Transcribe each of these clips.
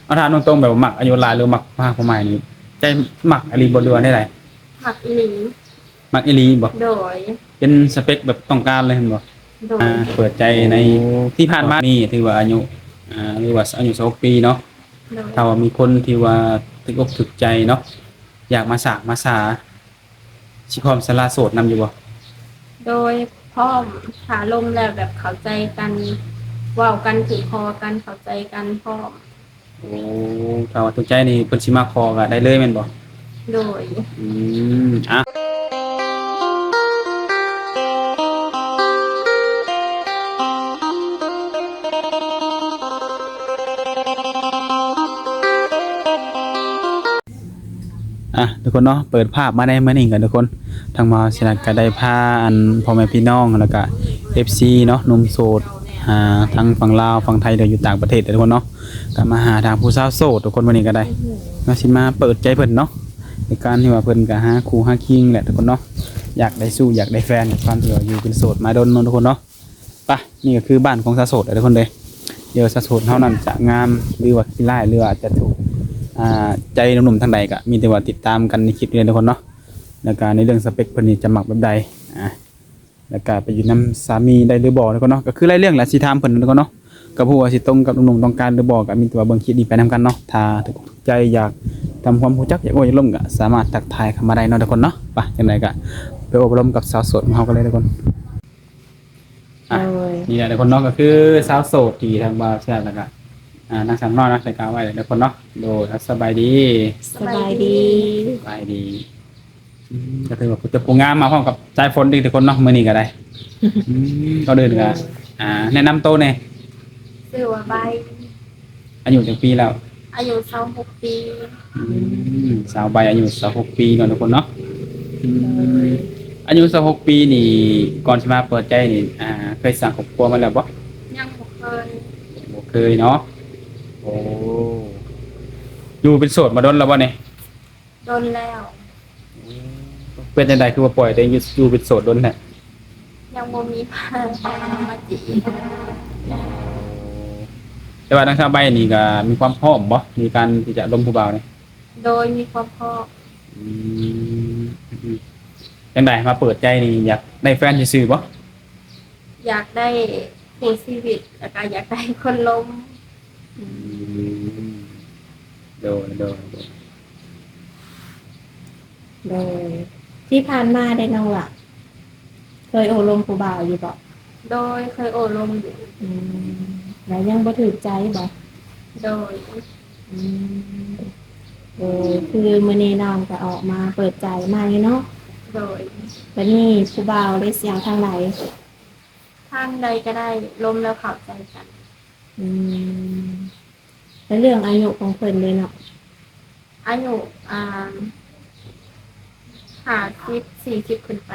ເອົາ ຖາມຕົງໆ ແບບວ່າມັກອາຍຸຫຼາຍ ຫຼືມັກຜູ້ຮັກຜູ້ໃໝ່ນີ້ ໃຈມັກອີ່ຫຼີບໍ່ ຫຼືວ່າແນວໃດ? ມັກອີ່ຫຼີ. ມັກອີ່ຫຼີບໍ່? ໂດຍ. ເປັນສະເປັກແບບຕ້ອງການເລີຍແມ່ນບໍ່? ໂດຍ. ອ່າ ເປີດໃຈໃນ ໂອ້ ທີ່ຜ່ານມານີ້ ຖືວ່າອາຍຸ ອ່າ ຫຼືວ່າອາຍຸຊາວຫົກປີເນາະ. ໂດຍ. ຖ້າວ່າມີຄົນທີ່ວ່າຖືກອົກຖືກໃຈເນາະ ຢາກມາສາກມາສາ ຊິພ້ອມສະຫຼະໂສດນຳຢູ່ບໍ່? ໂດຍ ພ້ອມ. ຖ້າລົມແລ້ວແບບເຂົ້າໃຈກັນ ເວົ້າກັນຖືກຄໍກັນ ເຂົ້າໃຈກັນ ພ້ອມ. ໂອ້ ຖ້າວ່າຖືກໃຈນີ້ເພິ່ນຊິມາຂໍກໍໄດ້ເລີຍແມ່ນບໍ່? ໂດຍ. ອືມ ອ່ະ ອ່ະ ທຸກຄົນເນາະ ເປີດພາບມາໃນມື້ນີ້ກັນທຸກຄົນ ທາງມະຫາວິທະຍາໄລກໍໄດ້ພາອັນພໍ່ແມ່ພີ່ນ້ອງ ແລ້ວກະເອັຟຊີເນາະ ໜຸ່ມໂສດ ອ່າ ທັງຝັ່ງລາວ ຝັ່ງໄທ ແລະຢູ່ຕ່າງປະເທດເດີທຸກຄົນເນາະ ກໍມາຫາທາງຜູ້ສາວໂສດທຸກຄົນ ມື້ນີ້ກໍໄດ້ເນາະ ຊິມາເປີດໃຈເພິ່ນເນາະ ໃນການທີ່ວ່າເພິ່ນກໍຫາຄູ່ຫາຄີງແຫຼະທຸກຄົນເນາະ ຢາກໄດ້ຊູ້ຢາກໄດ້ແຟນ ຄວາມທີ່ວ່າຢູ່ເປັນໂສດມາດົນເນາະທຸກຄົນເນາະ. ປະ ນີ້ກໍຄືບ້ານຂອງສາວໂສດເດີທຸກຄົນເດີ ດຽວສາວໂສດເຮົານັ້ນຈະງາມ ຫຼືວ່າຂີ້ຮ້າຍ ຫຼືວ່າອາດຈະຖືກ ອ່າ ໃຈໜຸ່ມໆທາງໃດ ກໍມີແຕ່ວ່າຕິດຕາມກັນໃນຄລິບນີ້ເດີທຸກຄົນເນາະ ແລ້ວກໍໃນເລື່ອງສະເປັກເພິ່ນນີ້ຈະມັກແບບໃດ ອ່າ ແລ້ວກະໄປຢູ່ນຳສາມີໄດ້ຫຼືບໍ່ທຸກຄົນເນາະ ກໍຄືຫຼາຍເລື່ອງແຫຼະ ຊິຖາມເພິ່ນທຸກຄົນເນາະ ກໍບໍ່ຮູ້ວ່າຊິຕົງກັບໜຸ່ມໆຕ້ອງການຫຼືບໍ່ ກໍມີແຕ່ວ່າເບິ່ງຄລິບນີ້ໄປນຳກັນເນາະ ຖ້າຖືກໃຈຢາກທຳຄວາມຮູ້ຈັກ ຢາກໂອ້ຢາກລົມ ກໍສາມາດທັກທາຍເຂົ້າມາໄດ້ເນາະທຸກຄົນເນາະ. ໄປ ຈັ່ງໃດກໍໄປໂອ້ໄປລົມກັບສາວໂສດຂອງເຮົາກັນເລີຍທຸກຄົນ. ອ່ະ ໂດຍ ນີ້ແຫຼະທຸກຄົນເນາະ ກໍຄືສາວໂສດທີ່ທາງບ່າວແຊບ ແລ້ວກໍ ອ່າ ນາງສາວນ້ອຍເນາະ ໄດ້ກ່າວໄວ້ແລ້ວທຸກຄົນເນາະ. ໂດຍ ອ່ະ ສະບາຍດີ. ສະບາຍດີ. ສະບາຍດີ. ອືມ ກໍຖືວ່າຜູ້ງາມມາພ້ອມກັບສາຍຝົນອີກທຸກຄົນເນາະ ມື້ນີ້ກໍໄດ້. ອືມ ກ່ອນອື່ນກໍ ໂດຍ ອ່າ ແນະນຳໂຕແດ່. ຊື່ວ່າໃບ. ອາຍຸຈັກປີແລ້ວ? ອາຍຸຊາວຫົກປີ. ອືມ ສາວໃບອາຍຸຊາວຫົກປີເນາະທຸກຄົນເນາະ. ອືມ ອາຍຸຊາວຫົກປີນີ້ ກ່ອນຊິມາເປີດໃຈນີ້ ອ່າ ເຄີຍສ້າງຄອບຄົວມາແລ້ວບໍ່? ຍັງບໍ່ເຄີຍ. ບໍ່ເຄີຍເນາະ. ໂອ້ ຢູ່ເປັນໂສດມາດົນແລ້ວບໍ່ນີ້? ດົນແລ້ວ. ເປັນຈັ່ງໃດຄືວ່າປ່ອຍຕົວເອງຢູ່ ຢູ່ເປັນໂສດດົນແທ້? ຍັງບໍ່ມີໃຜມາຈີບ. ແຕ່ວ່າທາງສາວໃບນີ້ກໍມີຄວາມພ້ອມບໍ່ ໃນການທີ່ຈະລົມຜູ້ບ່າວນີ້? ໂດຍ ມີຄວາມພ້ອມ. ອືມ ຈັ່ງໃດ ມາເປີດໃຈນີ້ ຢາກໄດ້ແຟນຊື່ໆບໍ່? ຢາກໄດ້ຄູ່ຊີວິດ ແລ້ວກໍຢາກໄດ້ຄົນລົມ. ອືມ ໂດຍ ໂດຍ ໂດຍ. ໂດຍ ທີ່ຜ່ານມາເດນ້ອງຫຼ້າ ເຄີຍໂອ້ລົມຜູ້ບ່າວຢູ່ບໍ່? ໂດຍ ເຄີຍໂອ້ລົມຢູ່. ອືມ ແລ້ວຍັງບໍ່ຖືກໃຈບໍ່? ໂດຍ. ອືມ ໂດຍ ຄືມື້ນີ້ນ້ອງກໍອອກມາເປີດໃຈໃໝ່ເນາະ. ໂດຍ. ບັດນີ້ຜູ້ບ່າວເດ ຊິເອົາທາງໃດ? ທາງໃດກໍໄດ້ ລົມແລ້ວເຂົ້າໃຈກັນ. ອືມ ແລ້ວເລື່ອງອາຍຸຂອງເພິ່ນເດເນາະ? ອາຍຸ ອ່າ ຫ້າສິບ ສີ່ສິບຂຶ້ນໄປ.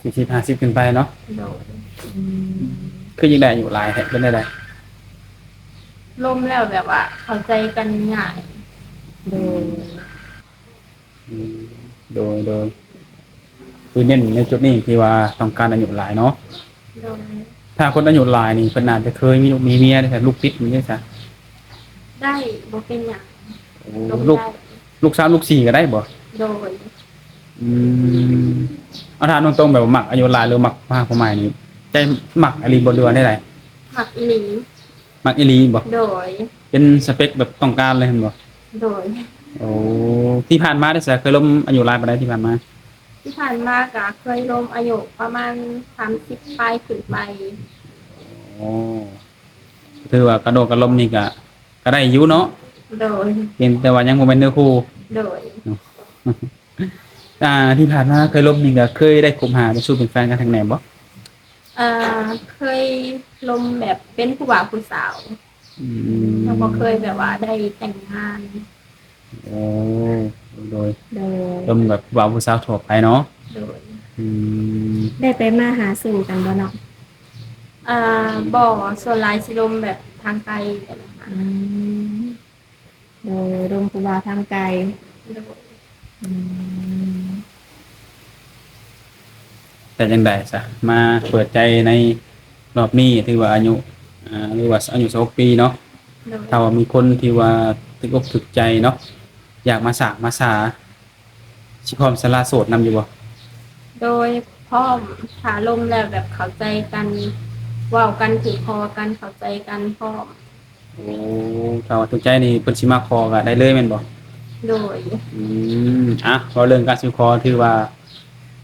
ສີ່ສິບ ຫ້າສິບຂຶ້ນໄປເນາະ. ໂດຍ. ອືມ ຄືຢາກໄດ້ອາຍຸຫຼາຍແທ້ ເປັນແນວໃດ? ລົມແລ້ວແບບວ່າເຂົ້າໃຈກັນງ່າຍ. ໂດຍ. ອືມ ໂດຍ ໂດຍ ຄືເນັ້ນໃນຈຸດນີ້ທີ່ວ່າຕ້ອງການອາຍຸຫຼາຍເນາະ. ໂດຍ. ຖ້າຄົນອາຍຸຫຼາຍນີ້ ເພິ່ນອາດຈະເຄີຍມີລູກມີເມຍໄດ້ຊະ ລູກຕິດນີ້ໄດ້ຊະ? ໄດ້ ບໍ່ເປັນຫຍັງ. ໂອ້ ລູກ ໄດ້ ລູກສາມລູກສີ່ກໍໄດ້ບໍ່? ໂດຍ. ອືມ ເອົາ ຖາມຕົງໆ ແບບວ່າມັກອາຍຸຫຼາຍ ຫຼືມັກຜູ້ຮັກຜູ້ໃໝ່ນີ້ ໃຈມັກອີ່ຫຼີບໍ່ ຫຼືວ່າແນວໃດ? ມັກອີ່ຫຼີ. ມັກອີ່ຫຼີບໍ່? ໂດຍ. ເປັນສະເປັກແບບຕ້ອງການເລີຍແມ່ນບໍ່? ໂດຍ. ໂອ້ ທີ່ຜ່ານມາເດຊະ ເຄີຍລົມອາຍຸຫຼາຍປານໃດທີ່ຜ່ານມາ? ທີ່ຜ່ານມາກະເຄີຍລົມອາຍຸປະມານສາມສິບປາຍຂຶ້ນໄປ. ໂອ້ ຖືວ່າກະໂດດກະລົມນີ້ກະ ກະໄດ້ຢູ່ເນາະ. ໂດຍ. ພຽງແຕ່ວ່າຍັງບໍ່ແມ່ນເນື້ອຄູ່. ໂດຍ. ອ່າ ທີ່ຜ່ານມາເຄີຍລົມນີ້ກະເຄີຍໄດ້ຄົບຫາເປັນຊູ້ເປັນແຟນກັນທາງແນວບໍ່? ເອີ ເຄີຍລົມແບບເປັນຜູ້ບ່າວຜູ້ສາວ. ອືມ ຍັງບໍ່ເຄີຍແບບວ່າໄດ້ແຕ່ງງານ. ໂອ້ ໂດຍ ໂດຍ ລົມແບບຜູ້ບ່າວຜູ້ສາວທົ່ວໄປເນາະ. ໂດຍ. ອືມ ໄດ້ໄປມາຫາສູ່ກັນບໍ່ນ້ອງ? ເອີ ບໍ່ ສ່ວນຫຼາຍຊິລົມແບບທາງໄກ. ອືມ ໂດຍ ລົມຜູ້ບ່າວທາງໄກ. ໂດຍ. ອືມ ເປັນຈັ່ງໃດຊະ ມາເປີດໃຈໃນຮອບນີ້ ຖືວ່າອາຍຸ ອ່າ ຫຼືວ່າອາຍຸຊາວຫົກປີເນາະ. ໂດຍ ຖ້າວ່າມີຄົນທີ່ວ່າຖືກອົກຖືກໃຈເນາະ ຢາກມາສາມາສາ ຊິພ້ອມສະຫຼະໂສດນຳຢູ່ບໍ່? ໂດຍ ພ້ອມ ຖ້າລົມແລ້ວແບບເຂົ້າໃຈກັນ ເວົ້າກັນຖືກຄໍກັນ ເຂົ້າໃຈກັນ ພ້ອມ. ໂອ້ ຖ້າວ່າຖືກໃຈນີ້ເພິ່ນຊິມາຂໍກໍໄດ້ເລີຍແມ່ນບໍ່? ໂດຍ ອືມ ອ່ະ ເວົ້າເລື່ອງການສູ່ຂໍ ຖືວ່າ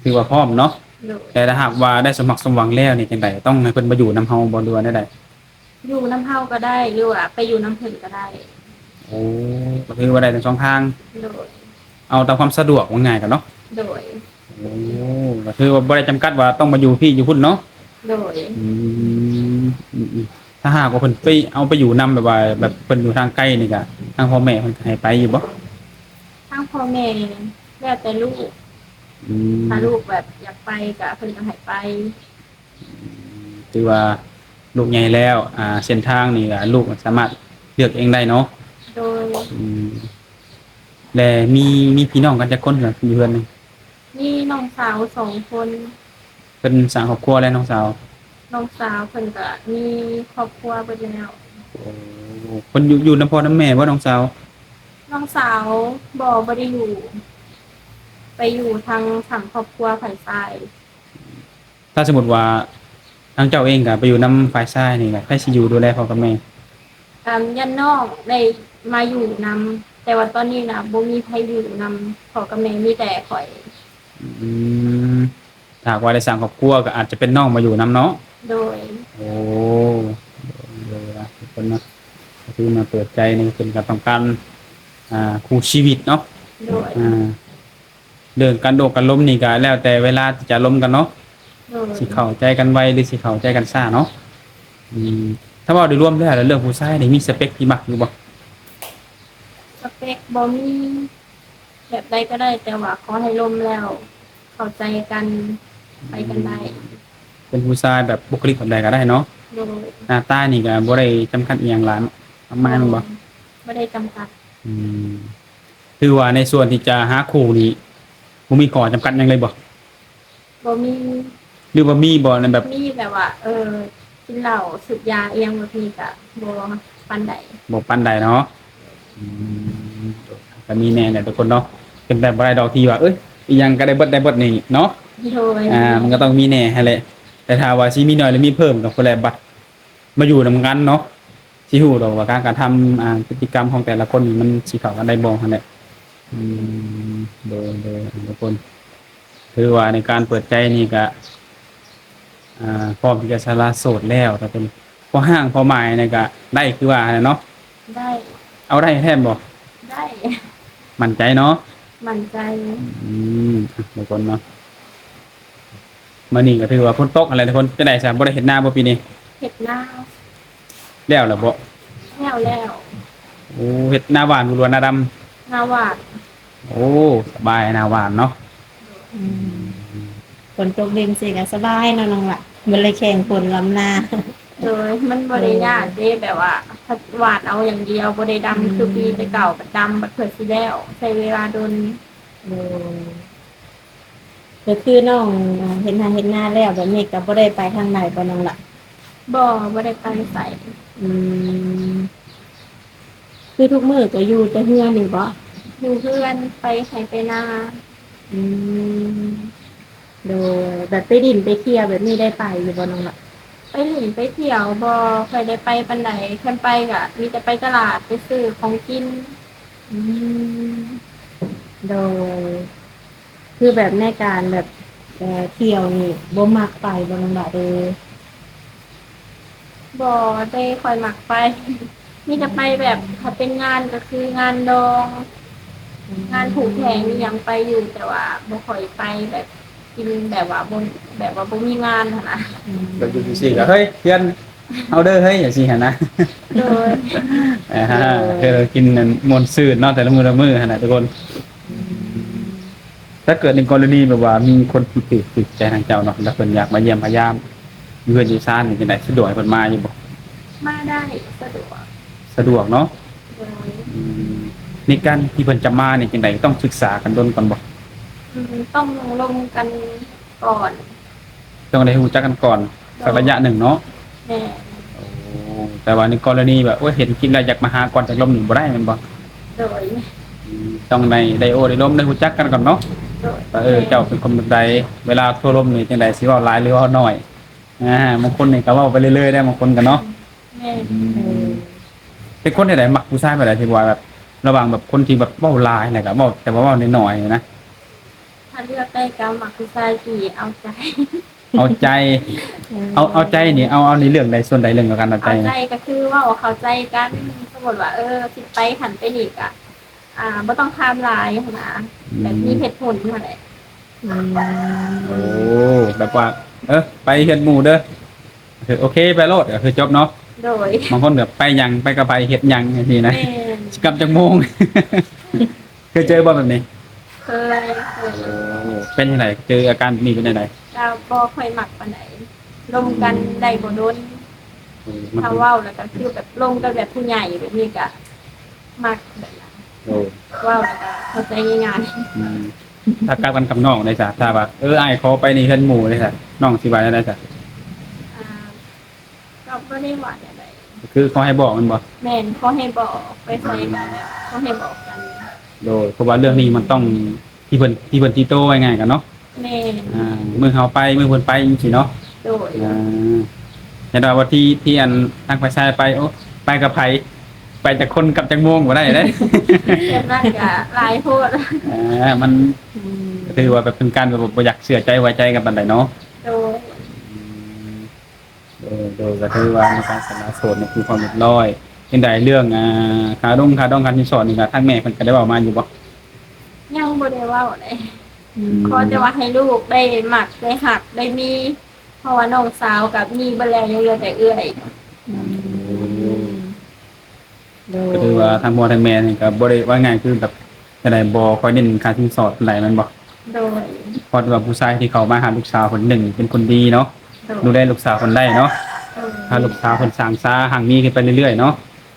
ຖືວ່າພ້ອມເນາະ. ໂດຍ ແຕ່ຖ້າຫາກວ່າໄດ້ສົມຫວັງ ສົມຫວັງແລ້ວນີ້ຈັ່ງໃດ ຕ້ອງໃຫ້ເພິ່ນມາຢູ່ນຳເຮົາບໍ່ ຫຼືວ່າແນວໃດ? ຢູ່ນຳເຮົາກໍໄດ້ ຫຼືວ່າໄປຢູ່ນຳເພິ່ນກໍໄດ້. ໂອ້ ກໍຖືວ່າໄດ້ທັງສອງທາງ. ໂດຍ ເອົາຕາມຄວາມສະດວກ ວ່າງ່າຍກັນເນາະ. ໂດຍ ໂອ້ ກໍຄືວ່າບໍ່ໄດ້ຈຳກັດວ່າຕ້ອງມາຢູ່ພີ້ຢູ່ພຸ້ນເນາະ. ໂດຍ ອືມ ອືມໆ ຖ້າຫາກວ່າເພິ່ນໄປ ເອົາໄປຢູ່ນຳ ແບບວ່າແບບເພິ່ນຢູ່ທາງໄກນີ້ກະ ທາງພໍ່ແມ່ເພິ່ນກໍໃຫ້ໄປຢູ່ບໍ່? ທາງພໍ່ແມ່ແລ້ວແຕ່ລູກ. ອືມ ຖ້າລູກແບບຢາກໄປກະເພິ່ນກໍໃຫ້ໄປ. ອືມ ຖືວ່າລູກໃຫຍ່ແລ້ວ ອ່າ ເສັ້ນທາງນີ້ກະລູກສາມາດເລືອກເອງໄດ້ເນາະ. ໂດຍ ອືມ ແລະ ມີ ມີພີ່ນ້ອງກັນຈັກຄົນຢູ່ເຮືອນນີ້? ມີນ້ອງສາວສອງຄົນ. ເພິ່ນສ້າງຄອບຄົວແລ້ວນ້ອງສາວ? ນ້ອງສາວເພິ່ນກະມີຄອບຄົວເບິດແລ້ວ. ໂອ້ ເພິ່ນຢູ່ ຢູ່ນຳພໍ່ນຳແມ່ບໍ່ນ້ອງສາວ? ນ້ອງສາວບໍ່ ບໍ່ໄດ້ຢູ່ ໄປຢູ່ທາງຝັ່ງຄອບຄົວຝ່າຍຊາຍ. ຖ້າສົມມຸດວ່າທາງເຈົ້າເອງກໍໄປຢູ່ນຳຝ່າຍຊາຍນີ້ ໃຜຊິຢູ່ດູແລພໍ່ກັບແມ່? ກໍຢ້ານນ້ອງໄດ້ມາຢູ່ນຳ ແຕ່ວ່າຕອນນີ້ນະບໍ່ມີໃຜຢູ່ນຳພໍ່ກັບແມ່ ມີແຕ່ຂ້ອຍ. ອືມ ຖ້າຫາກວ່າໄດ້ສ້າງຄອບຄົວກໍອາດຈະເປັນນ້ອງມາຢູ່ນຳເນາະ. ໂດຍ ໂອ້ ໂດຍໆ ທຸກຄົນເນາະ ກໍຄືມາເປີດໃຈນີ້ ເພິ່ນກໍຕ້ອງການ ອ່າ ຄູ່ຊີວິດເນາະ. ໂດຍ ອ່າ ເລື່ອງການໂອ້ການລົມນີ້ກໍແລ້ວແຕ່ເວລາທີ່ຈະລົມກັນເນາະ. ໂດຍ ຊິເຂົ້າໃຈກັນໄວ ຫຼື ຊິເຂົ້າໃຈກັນຊ້າເນາະ. ອືມ ຖ້າເວົ້າໂດຍລວມແລ້ວ ແລ້ວເລື່ອງຜູ້ຊາຍນີ້ມີສະເປັກທີ່ມັກຢູ່ບໍ່? ສະເປັກບໍ່ມີ ແບບໃດກໍໄດ້ ແຕ່ວ່າຂໍໃຫ້ລົມແລ້ວເຂົ້າໃຈກັນ ໄປກັນໄດ້. ເປັນຜູ້ຊາຍແບບບຸກຄະລິກແບບໃດກໍໄດ້ເນາະ. ໂດຍ ໜ້າຕານີ້ກໍບໍ່ໄດ້ຈຳກັດອີ່ຫຍັງຫຼາຍມາກມາຍແມ່ນບໍ່? ບໍ່ໄດ້ຈຳກັດ. ອືມ ຖືວ່າໃນສ່ວນທີ່ຈະຫາຄູ່ນີ້ ບໍ່ມີຂໍ້ຈຳກັດຫຍັງເລີຍບໍ່? ບໍ່ມີ. ຫຼືວ່າມີບໍ່ ໃນແບບ ມີແບບວ່າ ເອີ ກິນເຫຼົ້າ ສູບຢາອີ່ຫຍັງແບບນີ້ກະບໍ່ປານໃດ. ບໍ່ປານໃດເນາະ. ອືມ ກໍມີແດ່ແຫຼະທຸກຄົນເນາະ ເປັນໄປບໍ່ໄດ້ດອກທີ່ວ່າ ເອີຍ ອີ່ຫຍັງກໍໄດ້ເບິດ ໄດ້ເບິດນີ້ເນາະ. ໂດຍ ອ່າ ມັນກໍຕ້ອງມີແດ່ຫັ້ນແຫຼະ. ແຕ່ຖ້າວ່າຊິມີໜ້ອຍ ຫຼື ມີເພີ່ມ ກໍຜູ້ແລະບັດ ມາຢູ່ນຳກັນເນາະ ຊິຮູ້ດອກວ່າການກະທຳ ອ່າ ພຶດຕິກຳຂອງແຕ່ລະຄົນນີ້ມັນຊິເຂົ້າກັນໄດ້ບໍ່ຫັ້ນແຫຼະ. ອືມ ໂດຍໆ ທຸກຄົນ ຖືວ່າໃນການເປີດໃຈນີ້ກະ ອ່າ ພ້ອມທີ່ຈະສະຫຼະໂສດແລ້ວ ຖ້າເປັນພໍ່ຮ້າງພໍ່ໝ້າຍນີ້ກະໄດ້ຄືວ່າຫັ້ນແຫຼະເນາະ. ໄດ້. ເອົາໄດ້ແທ້ບໍ່? ໄດ້. ໝັ້ນໃຈເນາະ? ໝັ້ນໃຈ. ອືມ ທຸກຄົນເນາະ ມື້ນີ້ກໍຖືວ່າຝົນຕົກຫັ້ນແຫຼະທຸກຄົນ. ຈັ່ງໃດຊະ ບໍ່ໄດ້ເຮັດນາບໍ່ປີນີ້? ເຮັດນາ. ແລ້ວລະບໍ່? ແລ້ວແລ້ວ. ໂອ້ ເຮັດນາຫວ່ານບໍ່ ຫຼືວ່ານາດຳ? ນາຫວ່ານ. ໂອ້ ສະບາຍນາຫວ່ານເນາະ. ອືມ ຝົນຕົກດິນຊິກໍສະບາຍເນາະນ້ອງລະ ບໍ່ໄດ້ແຂ່ງຝົນລຳນາ. ໂດຍ ມັນບໍ່ໄດ້ຍາກເດ້ ແບບວ່າຫວ່ານເອົາຢ່າງດຽວ ບໍ່ໄດ້ດຳ ອືມ ຄືປີແຕ່ເກົ່າ ບັດດຳບັດເພື່ອຊິແລ້ວ ໃຊ້ເວລາດົນ. ໂດຍ ກໍຄືນ້ອງເຮັດໄຮ່ເຮັດນາແລ້ວແບບນີ້ກໍບໍ່ໄດ້ໄປທາງໃດບໍ່ນ້ອງລະ? ບໍ່ ບໍ່ໄດ້ໄປໃສ. ອືມ ຄືທຸກມື້ກໍຢູ່ແຕ່ເຮືອນນີ້ບໍ່? ຢູ່ເຮືອນ ໄປໄຮ່ໄປນາ. ອືມ ໂດຍ ແບບໄປຫຼິ້ນໄປທ່ຽວແບບນີ້ໄດ້ໄປຢູ່ບໍ່ນ້ອງລະ? ໄປຫຼິ້ນໄປທ່ຽວບໍ່ຄ່ອຍໄດ້ໄປປານໃດ ຄັນໄປກໍມີແຕ່ໄປຕະຫຼາດໄປຊື້ຂອງກິນ. ອືມ ໂດຍ ຄືແບບໃນການແບບ ເອີ ທ່ຽວນີ້ບໍ່ມັກໄປບໍ່ນ້ອງລະເອີຍ? ບໍ່ໄດ້ຄ່ອຍມັກໄປ ມີແຕ່ໄປແບບ ຖ້າເປັນງານກໍຄືງານດອງ ອືມ ງານຜູກແພງອີ່ຫຍັງໄປຢູ່ ແຕ່ວ່າບໍ່ຄ່ອຍໄປແບບກິນ ແບບວ່າບໍ່ ແບບວ່າບໍ່ມີງານຫັ້ນນະ. ອືມ ແບບຢູ່ຊື່ໆກໍ ເຮີ້ຍ ເພື່ອນ ເອົາເດີເຮີ້ຍ ຈັ່ງຊີ້ຫັ້ນນະ. ໂດຍ ອ່າ ໂດຍ ເອີ ກິນນັ້ນມ່ວນຊື່ນເນາະ ແຕ່ລະມື້ລະມື້ຫັ້ນນະທຸກຄົນ. ອືມ ຖ້າເກີດໃນກໍລະນີແບບວ່າມີຄົນທີ່ຖືກ ຖືກໃຈທາງເຈົ້າເນາະ ແລ້ວເພິ່ນຢາກມາຢ້ຽມມາຢາມຢູ່ເຮືອນຢູ່ຊານນີ້ ຈັ່ງໃດ ສະດວກໃຫ້ເພິ່ນມາຢູ່ບໍ່? ມາໄດ້ ສະດວກ. ສະດວກເນາະ. ໂດຍ ອືມ ໃນການທີ່ເພິ່ນຈະມານີ້ ຈັ່ງໃດ ຕ້ອງສຶກສາກັນດົນກ່ອນບໍ່? ອືມ ຕ້ອງລົມກັນກ່ອນ. ຕ້ອງໄດ້ຮູ້ຈັກກັນກ່ອນ ໂດຍ ສັກໄລຍະໜຶ່ງເນາະ. ແມ່ນ. ໂອ້ ແຕ່ວ່າໃນກໍລະນີແບບ ໂອ້ຍ ເຫັນຄລິບແລ້ວຢາກມາຫາກ່ອນ ຈັກລົມນີ້ບໍ່ໄດ້ແມ່ນບໍ່? ໂດຍ ອືມ ຕ້ອງໄດ້ ໄດ້ໂອ້ໄດ້ລົມ ໄດ້ຮູ້ຈັກກັນກ່ອນເນາະ ໂດຍ ວ່າ ເອີ ແມ່ນ ເຈົ້າເປັນຄົນແບບໃດ. ເວລາໂທລົມນີ້ຈັ່ງໃດ ຊິເວົ້າຫຼາຍ ຫຼື ເວົ້າໜ້ອຍ? ອ່າ ບາງຄົນນີ້ກໍເວົ້າໄປເລື້ອຍໆໄດ໋ ບາງຄົນກໍເນາະ. ແມ່ນ ອືມ ເປັນຄົນແນວໃດ? ມັກຜູ້ຊາຍແບບໃດ? ທີ່ວ່າແບບ ລະຫວ່າງແບບຄົນທີ່ແບບເວົ້າຫຼາຍ ແລ້ວກໍເວົ້າ ແຕ່ວ່າເວົ້າໜ້ອຍໆນະ? ຖ້າເລືອກໄດ້ກໍມັກຜູ້ຊາຍທີ່ເອົາໃຈ. ເອົາໃຈ ເອີ ເອົາ ເອົາໃຈນີ້ ເອົາ ເອົາໃນເລື່ອງໃດ ສ່ວນໃດເລື່ອງດຽວກັນ ເອົາໃຈ? ເອົາໃຈກໍຄືເວົ້າເຂົ້າໃຈກັນ ສົມມຸດວ່າ ເອີ ຊິໄປຫັ້ນໄປນີ້ກໍ ອ່າ ບໍ່ຕ້ອງຖາມຫຼາຍຫັ້ນນະ ອືມ ແບບມີເຫດຜົນຫັ້ນແຫຼະ. ອືມ ໂອ້ ແບບວ່າ ເອີ ໄປເຮືອນໝູ່ເດີ ຄືໂອເຄ ໄປໂລດ ກໍຄືຈົບເນາະ. ໂດຍ ບາງຄົນແບບໄປຫຍັງ ໄປກັບໃຜ ເຮັດຫຍັງຈັ່ງຊີ້ນະ ແມ່ນ ຊິກັບຈັກໂມງ? ເຄີຍເຈີບໍ່ແບບນີ້? ເຄີຍ ເຄີຍ. ໂອ້ ເປັນຈັ່ງໃດ? ເຈີອາການແບບນີ້ເປັນຈັ່ງໃດ? ກໍບໍ່ຄ່ອຍມັກປານໃດ ລົມກັນ ອືມ ໄດ້ບໍ່ດົນ. ເອີ ມັນ ຖ້າເວົ້າແລ້ວກໍຄືແບບລົມກັນແບບຜູ້ໃຫຍ່ແບບນີ້ກໍມັກແບບນັ້ນ. ໂອ້ ເວົ້າແລ້ວກໍເຂົ້າໃຈງ່າຍໆ. ອືມ ຖ້າກັບກັນກັບນ້ອງໄດ໋ຊະ? ຖ້າວ່າ ເອີ ອ້າຍຂໍໄປໃນເຮືອນໝູ່ໄດ໋ຊະ? ນ້ອງຊິວ່າແນວໃດຊະ? ອ່າ ກໍບໍ່ໄດ້ວ່າແນວໃດ ກໍຄືຂໍໃຫ້ບອກແມ່ນບໍ່? ແມ່ນ ຂໍໃຫ້ບອກ ໄປໃສກໍແບບຂໍໃຫ້ບອກກັນ. ໂດຍ ເພາະວ່າເລື່ອງນີ້ມັນຕ້ອງທີ່ເພິ່ນ ທີ່ເພິ່ນຕິໂຕ ວ່າງ່າຍກັນເນາະ. ແມ່ນ ອ່າ ມື້ເຮົາໄປ ມື້ເພິ່ນໄປຈັ່ງຊີ້ເນາະ. ໂດຍ ອ່າ ແຕ່ວ່າທີ່ ທີ່ອັນທາງຝ່າຍຊາຍໄປ ໂອ້ ໄປກັບໃຜ ໄປຈັກຄົນກັບຈັກໂມງບໍ່ໄດ້ເດ້ ແບບນັ້ນກໍຫຼາຍໂພດ. ອ່າ ມັນ ອືມ ກໍຖືວ່າແບບເປັນການແບບບໍ່ຢາກເຊື່ອໃຈໄວ້ໃຈກັນປານໃດເນາະ. ໂດຍ ອືມ ໂດຍ ໂດຍ ກໍຖືວ່າໃນການສະຫຼະໂສດນີ້ຄືຄວາມຮຽບຮ້ອຍ. ຈັ່ງໃດເລື່ອງ ອ່າ ຄ່າດົງຄ່າດອງຄ່າສິນສອດນີ້ ກໍທາງແມ່ເພິ່ນກໍໄດ້ເວົ້າມາຢູ່ບໍ່? ຍັງບໍ່ໄດ້ເວົ້າເລີຍ. ອືມ ຂໍແຕ່ວ່າໃຫ້ລູກໄດ້ມັກ ໄດ້ຮັກ ໄດ້ມີ ເພາະວ່ານ້ອງສາວກໍມີເບິດແລ້ວ ຍັງເຫຼືອແຕ່ເອື້ອຍ. ອືມ ໂດຍ ກໍຖືວ່າທາງພໍ່ທາງແມ່ນີ້ກໍບໍ່ໄດ້ ວ່າງ່າຍຄືແບບຈັ່ງໃດ ບໍ່ຄ່ອຍເນັ້ນຄ່າສິນສອດປານໃດແມ່ນບໍ່? ໂດຍ ເພາະວ່າຜູ້ຊາຍທີ່ເຂົ້າມາຫາລູກສາວເພິ່ນ ໜຶ່ງເປັນຄົນດີເນາະ. ໂດຍ ດູແລລູກສາວເພິ່ນໄດ້ເນາະ. ໂດຍ ພາລູກສາວເພິ່ນສ້າງສາຮັ່ງມີຂຶ້ນໄປເລື້ອຍໆເນາະ.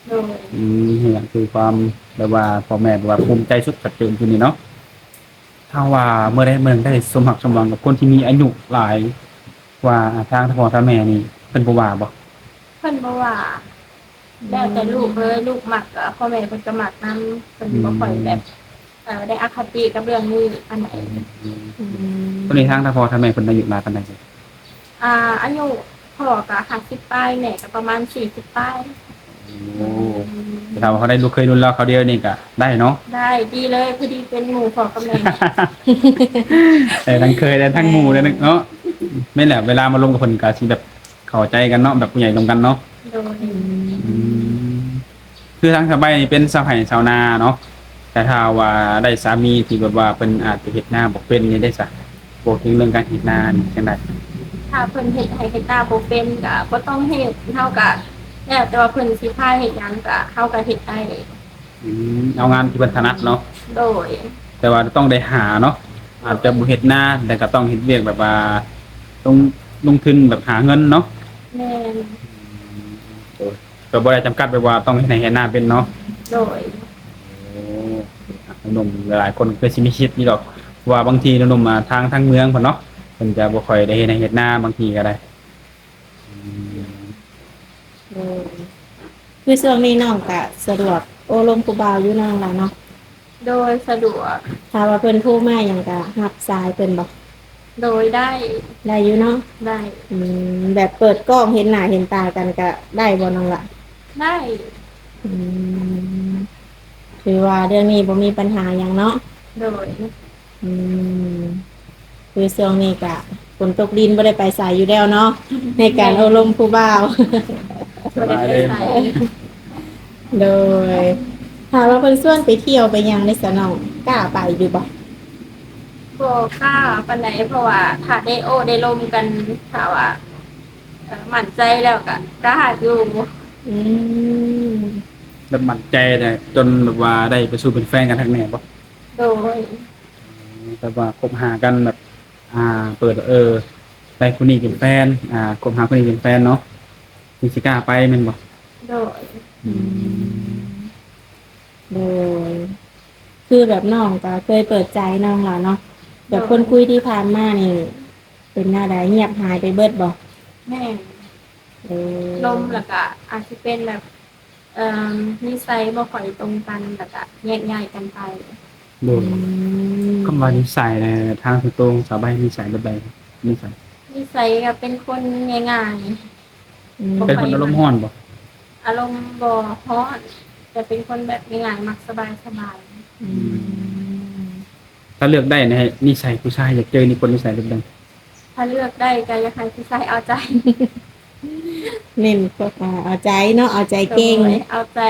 ໂດຍ ອືມ ນີ້ແຫຼະຄືຄວາມແບບວ່າພໍ່ແມ່ແບບວ່າພູມໃຈສຸດ ກະເຕີນຢູ່ນີ້ເນາະ. ຖ້າວ່າເມື່ອໃດເມື່ອໜຶ່ງໄດ້ສົມຮັກສົມຫວັງກັບຄົນທີ່ມີອາຍຸຫຼາຍກວ່າທາງພໍ່ທາງແມ່ນີ້ ເພິ່ນບໍ່ວ່າບໍ່? ເພິ່ນບໍ່ວ່າ. ອືມ ແລ້ວແຕ່ລູກເລີຍ ລູກມັກກໍພໍ່ແມ່ເພິ່ນກໍມັກນຳ ເພິ່ນ ອືມ ບໍ່ຄ່ອຍແບບ ເອີ ໄດ້ອະຄະຕິກັບເລື່ອງນີ້ປານໃດ. ອືມ ອືມ ຕອນນີ້ທາງ ທາງພໍ່ທາງແມ່ເພິ່ນອາຍຸຫຼາຍປານໃດ? ອ່າ ອາຍຸພໍ່ກໍຫ້າສິບປາຍ ແມ່ກໍປະມານສີ່ສິບປາຍ. ໂອ້ ອືມ ແຕ່ຖ້າວ່າເຮົາໄດ້ລູກເຂີຍລຸ້ນລາວຄາວດຽວນີ້ກໍໄດ້ເນາະ? ໄດ້ ດີເລີຍ ພໍດີເປັນໝູ່ພໍ່ກັບແມ່ ໄດ້ທັງເຂີຍ ໄດ້ທັງໝູ່ ແມ່ນ ໄດ້ເນາະ. ແມ່ນແຫຼະ ເວລາມາລົມກັບເພິ່ນກໍຊິແບບ ເຂົ້າໃຈກັນເນາະ ແບບຜູ້ໃຫຍ່ລົມກັນເນາະ. ໂດຍ ອືມ ອືມ ຄືທາງສະບາຍນີ້ເປັນຊາວໄຮ່ຊາວນາເນາະ ແຕ່ຖ້າວ່າໄດ້ສາມີທີ່ແບບວ່າເພິ່ນອາດຈະເຮັດນາບໍ່ເປັນນີ້ເດ້ຊະ ບໍ່ເກັ່ງເລື່ອງການເຮັດນານີ້ຈັ່ງໃດ? ຖ້າເພິ່ນເຮັດໄຮ່ເຮັດນາບໍ່ເປັນກໍບໍ່ຕ້ອງເຮັດ ເຮົາກໍແລ້ວແຕ່ວ່າເພິ່ນຊິພາເຮັດຫຍັງກໍ ເຮົາກໍເຮັດໄດ້. ອືມ ເອົາງານທີ່ເພິ່ນຖະໜັດເນາະ. ໂດຍ ແຕ່ວ່າຕ້ອງໄດ້ຫາເນາະ ອາດຈະບໍ່ເຮັດນາ ແຕ່ກໍຕ້ອງເຮັດວຽກແບບວ່າລົງ ລົງທຶນແບບຫາເງິນເນາະ. ແມ່ນ ໂດຍ ກໍບໍ່ໄດ້ຈຳກັດແບບວ່າຕ້ອງເຮັດໄຮ່ເຮັດນາເປັນເນາະ. ໂດຍ ໂອ້ ໜຸ່ມໆຫຼາຍໆຄົນກໍຄືຊິມີສິດຢູ່ດອກ ເພາະວ່າບາງທີໜຸ່ມໆ ອ່າ ທາງ ທາງເມືອງເພິ່ນເນາະ ເພິ່ນຈະບໍ່ຄ່ອຍໄດ້ເຮັດໄຮ່ເຮັດນາ ບາງທີກໍໄດ້. ອືມ ໂດຍ ຄືຊ່ວງນີ້ນ້ອງກະສະດວກໂອ້ລົມຜູ້ບ່າວຢູ່ນ້ອງລະເນາະ? ໂດຍ ສະດວກ. ຖ້າວ່າເພິ່ນໂທມາຫຍັງກະຮັບສາຍເພິ່ນບໍ່? ໂດຍ ໄດ້. ໄດ້ຢູ່ເນາະ? ໄດ້. ອືມ ແບບເປີດກ້ອງເຫັນໜ້າເຫັນຕາກັນກະໄດ້ບໍ່ນ້ອງລະ? ໄດ້. ອືມ ຖືວ່າເລື່ອງນີ້ບໍ່ມີບັນຫາຫຍັງເນາະ? ໂດຍ. ອືມ ຄືຊ່ວງນີ້ກະຝົນຕົກດິນ ບໍ່ໄດ້ໄປໃສຢູ່ແລ້ວເນາະ ໃນການໂອ້ລົມຜູ້ບ່າວ. ສະບາຍເລີຍ. ໂດຍ ຖ້າວ່າເພິ່ນຊວນໄປທ່ຽວໄປຫຍັງເດ້ຊະນ້ອງ ກ້າໄປຢູ່ບໍ່? ບໍ່ກ້າປານໃດ ເພາະວ່າຖ້າໄດ້ໂອ້ໄດ້ລົມກັນ ຖ້າວ່າ ເອີ ໝັ້ນໃຈແລ້ວກະກ້າຢູ່. ອືມ ແບບໝັ້ນໃຈແລ້ວ ຈົນແບບວ່າໄດ້ໄປສູ່ເປັນແຟນກັນຄັກແນ່ບໍ່? ໂດຍ. ແບບວ່າຄົບຫາກັນແບບ ອ່າ ເປີດ ເອີ ໄດ້ຜູ້ນີ້ເປັນແຟນ ອ່າ ຄົບຫາຜູ້ນີ້ເປັນແຟນເນາະ ຈຶ່ງຊິກ້າໄປແມ່ນບໍ່? ໂດຍ. ອືມ ໂດຍ ຄືແບບນ້ອງກໍເຄີຍເປີດໃຈນ້ອງລະເນາະ ແບບ ໂດຍ ຄົນຄຸຍທີ່ຜ່ານມານີ້ ເປັນແນວໃດ ງຽບຫາຍໄປເບິດບໍ່? ແມ່ນ. ເອີ ລົມ ແລ້ວກະອາດຊິເປັນແບບ ເອີ່ມ ນິໄສບໍ່ຄ່ອຍຕົງກັນ ແລ້ວກະແຍກຍ້າຍກັນໄປ. ໂດຍ ອືມ ຄຳວ່ານິໄສນະ ທາງສ່ວນຕົວຂອງສາວໃບນິໄສແບບໃດ? ນິໄສ ນິໄສກໍເປັນຄົນງ່າຍໆ ອືມ ບໍ່ຄ່ອຍ ເປັນຄົນອາລົມຮ້ອນບໍ່? ອາລົມບໍ່ຮ້ອນ ແຕ່ເປັນຄົນແບບງ່າຍໆ ມັກສະບາຍໆ. ອືມ ອືມ ຖ້າເລືອກໄດ້ນີ້ ໃຫ້ນິໄສຜູ້ຊາຍ ຢາກເຈີນິຄົນນິໄສແບບໃດ? ຖ້າເລືອກໄດ້ກໍຢາກໃຫ້ຜູ້ຊາຍເອົາໃຈ. ເນັ້ນພວກ ອ່າ ເອົາໃຈເນາະ ເອົາໃຈເກັ່ງ. ໂດຍ ເອົາໃຈ.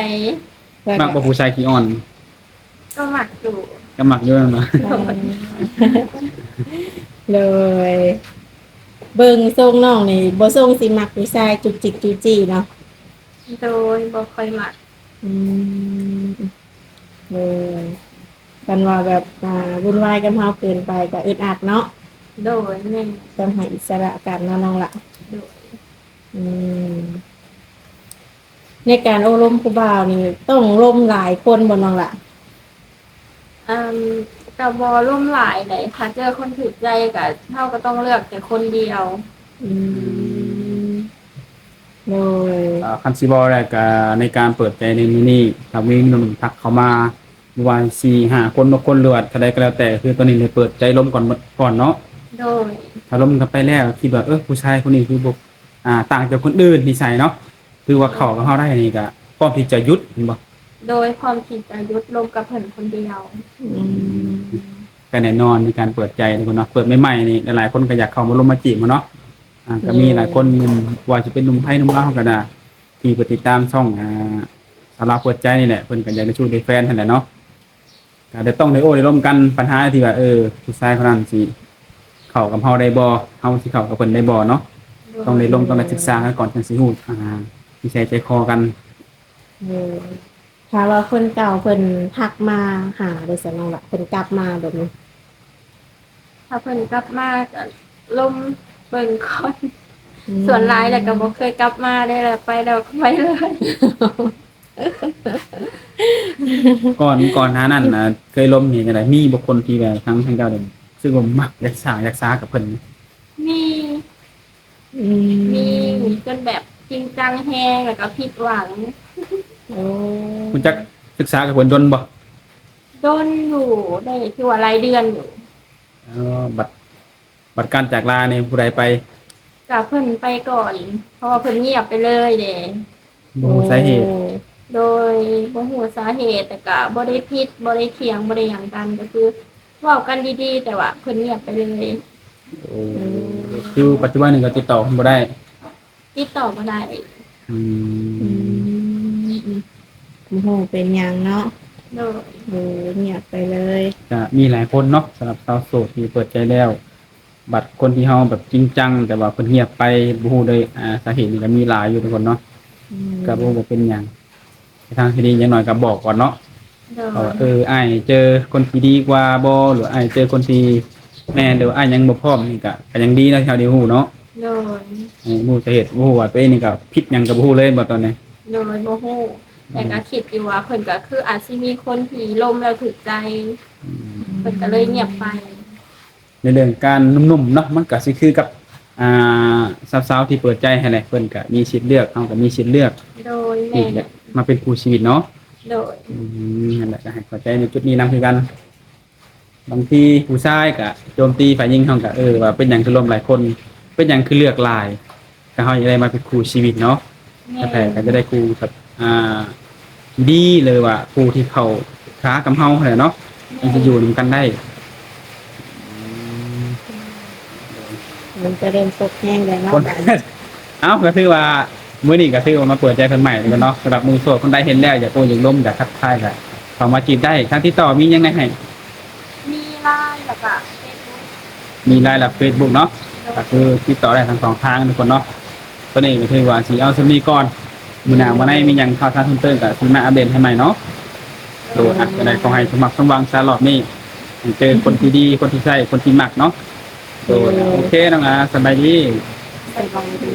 ມັກບໍ່ຜູ້ຊາຍຂີ້ອ້ອນ? ກໍມັກຢູ່. ກໍມັກຢູ່ແມ່ນບໍ່? ໂດຍ ເບິ່ງຊົງນ້ອງນີ້ ບໍ່ຊົງຊິມັກຜູ້ຊາຍຈຸກຈິກຈູ້ຈີ້ເນາະ. ໂດຍ ບໍ່ຄ່ອຍມັກ. ອືມ ໂດຍ ຄັນວ່າແບບ ອ່າ ວຸ່ນວາຍກັບເຮົາເກີນໄປກໍອຶດອັດເນາະ. ໂດຍ ແມ່ນ. ຕ້ອງໃຫ້ອິດສະຫຼະກັນເນາະນ້ອງຫຼ້າ. ໂດຍ. ອືມ ໃນການໂອ້ລົມຜູ້ບ່າວນີ້ ຕ້ອງລົມຫຼາຍຄົນບໍ່ນ້ອງຫຼ້າ? ອືມ ກໍບໍ່ລົມຫຼາຍໃດ ຖ້າເຈີຄົນຖືກໃຈກໍ ເຮົາກໍຕ້ອງເລືອກແຕ່ຄົນດຽວ. ອືມ ໂດຍ. ອ່າ ຄັນຊິເວົ້າແລ້ວກໍ ໃນການເປີດໃຈໃນມື້ນີ້ ຖ້າມີໜຸ່ມໆທັກເຂົ້າມາ ບໍ່ວ່າສີ່ຫ້າຄົນ ຫົກຄົນ ຫຼືວ່າເທົ່າໃດກໍແລ້ວແຕ່ ຄືຕອນນີ້ໄດ້ເປີດໃຈລົມກ່ອນໝົດກ່ອນເນາະ. ໂດຍ. ຖ້າລົມກັນໄປແລ້ວ ຄິດວ່າ ເອີ ຜູ້ຊາຍຄົນນີ້ຄືບໍ່ ອ່າ ຕ່າງຈາກຄົນອື່ນ ນິໄສເນາະ ຄືວ່າເຂົ້າກັບເຮົາໄດ້ນີ້ ກໍພ້ອມທີ່ຈະຢຸດແມ່ນບໍ່? ໂດຍ ພ້ອມທີ່ຈະຢຸດລົມກັບເພິ່ນຄົນດຽວ. ອືມ ກໍແນ່ນອນ ມີການເປີດໃຈທຸກຄົນເນາະ ເປີດໃໝ່ໆນີ້ ຫຼາຍໆຄົນກໍຢາກເຂົ້າມາລົມມາຈີບເນາະ. ອ່າ ກໍມີຫຼາຍຄົນ ໜຸ່ມ ບໍ່ວ່າຊິເປັນໜຸ່ມໄທໜຸ່ມລາວກໍໄດ້ ທີ່ໄປຕິດຕາມຊ່ອງ ອ່າ ສາວລາວເປີດໃຈນີ້ແຫຼະ ເພິ່ນກໍຢາກໄດ້ຊູ້ໄດ້ແຟນຫັ້ນແຫຼະເນາະ. ກໍໄດ້ ຕ້ອງໄດ້ໂອ້ໄດ້ລົມກັນ ບັນຫາທີ່ວ່າ ເອີ ຜູ້ຊາຍຄົນນັ້ນຊິເຂົ້າກັບເຮົາໄດ້ບໍ່ ເຮົາຊິເຂົ້າກັບເພິ່ນໄດ້ບໍ່ເນາະ. ໂດຍ. ຕ້ອງໄດ້ລົມ ຕ້ອງໄດ້ສຶກສາກັນກ່ອນ ຈັ່ງຊິຮູ້ ອ່າ ນິໄສໃຈຄໍກັນ. ໂດຍ. ຖ້າວ່າຄົນເກົ່າເພິ່ນທັກມາຫາເດ້ຊັ້ນນ້ອງລະ ເພິ່ນກັບມາແບບນີ້? ຖ້າເພິ່ນກັບມາກໍລົມເບິ່ງກ່ອນ. ອືມ. ສ່ວນຫຼາຍແລ້ວກໍບໍ່ເຄີຍກັບມາເດ້ ແລ້ວໄປແລ້ວກໍໄປເລີຍ. ກ່ອນ ກ່ອນໜ້ານັ້ນນະ ເຄີຍລົມນີ້ຈັ່ງໃດ? ມີບໍ່ຄົນທີ່ແບບທາງ ທາງເຈົ້ານີ້ ຮູ້ສຶກວ່າມັກ ຢາກສາ ຢາກສາກັບເພິ່ນ? ມີ. ອືມ ມີຈົນແບບຈິງຈັງແຮງ ແລ້ວກໍຜິດຫວັງ. ໂອ້ ຮູ້ຈັກສຶກສາກັບເພິ່ນດົນບໍ່? ດົນຢູ່ ໄດ້ຖືວ່າຫຼາຍເດືອນຢູ່. ເອີ ບັດ ບັດການຈາກລານີ້ຜູ້ໃດໄປ? ກະເພິ່ນໄປກ່ອນ ເພາະວ່າເພິ່ນງຽບໄປເລີຍເດ້. ບໍ່ຮູ້ສາເຫດ. ໂອ້ ໂດຍ ບໍ່ຮູ້ສາເຫດ ແຕ່ກະບໍ່ໄດ້ຜິດ ບໍ່ໄດ້ຖຽງ ບໍ່ໄດ້ຫຍັງກັນ ກໍຄືເວົ້າກັນດີໆ ແຕ່ວ່າເພິ່ນງຽບໄປເລີຍ. ໂອ້ ອືມ ຄືປັດຈຸບັນນີ້ກໍຕິດຕໍ່ເພິ່ນບໍ່ໄດ້? ຕິດຕໍ່ບໍ່ໄດ້. ອືມ ອືມ ບໍ່ຮູ້ເປັນຫຍັງເນາະ. ໂດຍ. ໂອ້ ງຽບໄປເລີຍ. ກະມີຫຼາຍຄົນເນາະ ສຳລັບຊາວໂສດທີ່ເປີດໃຈແລ້ວ ບັດຄົນທີ່ເຮົາແບບຈິງຈັງ ແຕ່ວ່າເພິ່ນງຽບໄປ ບໍ່ຮູ້ໂດຍ ອ່າ ສາເຫດນີ້ກໍມີຫຼາຍຢູ່ທຸກຄົນເນາະ. ອືມ ກໍບໍ່ ບໍ່ເປັນຫຍັງ ໃນທາງທີ່ດີຢ່າງໜ້ອຍກໍບອກກ່ອນເນາະ. ໂດຍ. ເອີ ອ້າຍເຈີຄົນທີ່ດີກວ່າບໍ່ ຫຼືອ້າຍເຈີຄົນທີ່ແມ່ນ ຫຼືອ້າຍຍັງບໍ່ພ້ອມ ນີ້ກະ ກະຍັງດີເນາະ ທີ່ເຮົາໄດ້ຮູ້ເນາະ. ໂດຍ. ໃຫ້ຮູ້ສາເຫດ ບໍ່ຮູ້ວ່າຕົວເອງນີ້ກະຜິດຫຍັງກະບໍ່ຮູ້ເລີຍບໍ່ຕອນນີ້? ໂດຍ ບໍ່ຮູ້. ອືມ ແຕ່ກະຄິດຢູ່ວ່າເພິ່ນກະຄືອາດຊິມີຄົນທີ່ລົມແລ້ວຖືກໃຈ. ອືມ ເພິ່ນກະເລີຍງຽບໄປ. ໃນເລື່ອງການໜຸ່ມໆເນາະ ມັນກະຊິຄືກັບ ອ່າ ສາວໆທີ່ເປີດໃຈຫັ້ນແຫຼະ ເພິ່ນກະມີສິດເລືອກ ເຮົາກະມີສິດເລືອກ. ໂດຍ. ແມ່ນ. ທີ່ຈະມາເປັນຄູ່ຊີວິດເນາະ. ໂດຍ. ອືມ ຫັ້ນແຫຼະ ກະໃຫ້ເຂົ້າໃຈໃນຈຸດນີ້ນຳຄືກັນ. ບາງທີຜູ້ຊາຍກະໂຈມຕີຝ່າຍຍິງ ເຮົາກະ ເອີ ວ່າເປັນຫຍັງຄືລົມຫຼາຍຄົນ ເປັນຫຍັງຄືເລືອກຫຼາຍ ກະເຮົາຢາກໄດ້ມາເປັນຄູ່ຊີວິດເນາະ. ແມ່ນ. ແທ້ໆ ກໍຈະໄດ້ຄູ່ແບບ ອ່າ ທີ່ດີ ຫຼືວ່າຄູ່ທີ່ເຂົ້າຂາກັບເຮົາຫັ້ນແຫຼະເນາະ. ແມ່ນ. ມັນຈະຢູ່ນຳກັນໄດ້. ອືມ ມັນຈະເລີ່ມຕົກແຮງແລ້ວເນາະ. ເອົ້າ ກໍຖືວ່າມື້ນີ້ກໍຖືວ່າມາເປີດໃຈເພິ່ນໃໝ່ເນາະ. ສຳລັບໜຸ່ມໂສດຄົນໃດເຫັນແລ້ວຢາກໂອ້ຢາກລົມ ຢາກທັກທາຍ ກໍເຂົ້າມາຈີບໄດ້. ທາງຕິດຕໍ່ມີຫຍັງແດ່ໃຫ້? ມີ LINE ແລ້ວກໍ Facebook. ມີ LINE ແລະ Facebook ເນາະ. ໂດຍ. ກໍຄືຕິດຕໍ່ໄດ້ທັງສອງທາງທຸກຄົນເນາະ. ຕອນນີ້ກໍຖືວ່າຊິເອົາສ່ຳນີ້ກ່ອນ. ມື້ໜ້າມື້ໃນມີຫຍັງຂ່າວສານເພີ່ມເຕີມກໍຊິມາອັບເດດໃຫ້ໃໝ່ເນາະ. ໂດຍ. ອ່ະ ຈັ່ງໃດຂໍໃຫ້ສົມຫວັງສົມຫວັງຊະ ລອບນີ້ໃຫ້ເຈີຄົນທີ່ດີ ຄົນທີ່ໃຊ້ ຄົນທີ່ມັກເນາະ. ໂດຍ. ໂອເຄ ນ້ອງອາ ສະບາຍດີ. ສະບາຍດີ.